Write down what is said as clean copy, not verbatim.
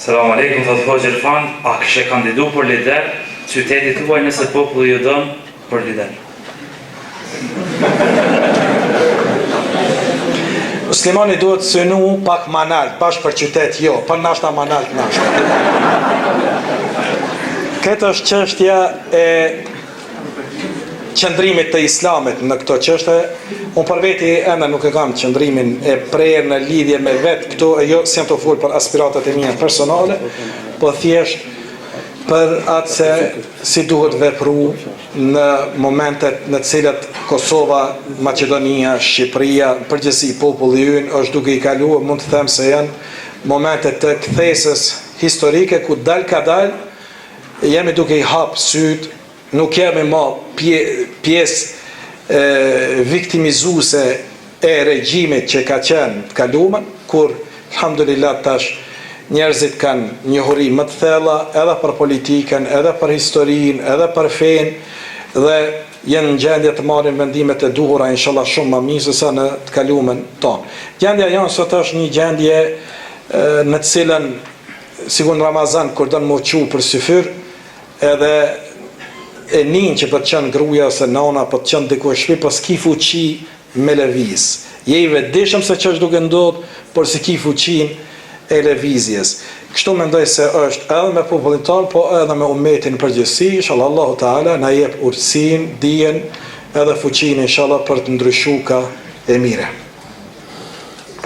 Selam Alejkum thotë Hoxhë Irfan, a kishe kandidu për lider qytetit tuaj nëse populli ju don për lider? Muslimani duhet synu pak ma nalt, bash për qytet jo, për nashta ma nalt nashta. Këtë është çështja e qëndrimit të Islamit në këto çështje, unë për veti ende nuk e kam qëndrimin e prerë në lidhje me vetë këto, e jo s'jam tu fol për aspiratat e mia personale, po thjesht për atë se si duhet vepru në momentet në të cilat Kosova, Maqedonia, Shqipëria, në përgjithësi populli ynë është duke i kalu, mund të them se janë momente të kthesës historike ku dal ka dal jemi duke i hap sytë, nuk jemi ma pjesë viktimizuese e regjimit që ka qenë të kalumen, kur alhamdulillah tash njerëzit kanë njohuri më të thella edhe për politikën, edhe për historinë, edhe për fenë dhe janë në gjendje të marrin vendimet e duhura inshallah shumë më mirë se sa në të kalumen tonë. Gjendja jonë sot është një gjendje në të cilën Sikur në Ramazan kur don m'u çu për syfyr, edhe e nin që po të çon gruaja ose nana po të çon diku në shtëpi, po s'ki fuqi me lëviz. Je i vetëdijshëm se ç'është duke ndodh, por s'ki fuqinë e lëvizjes. Kështu mendoj se është edhe me popullin tonë, po edhe me umetin në përgjithësi, inshallah Allahu Teala na jep urtësinë, dijen edhe fuqinë inshallah për të ndryshu ka e mira.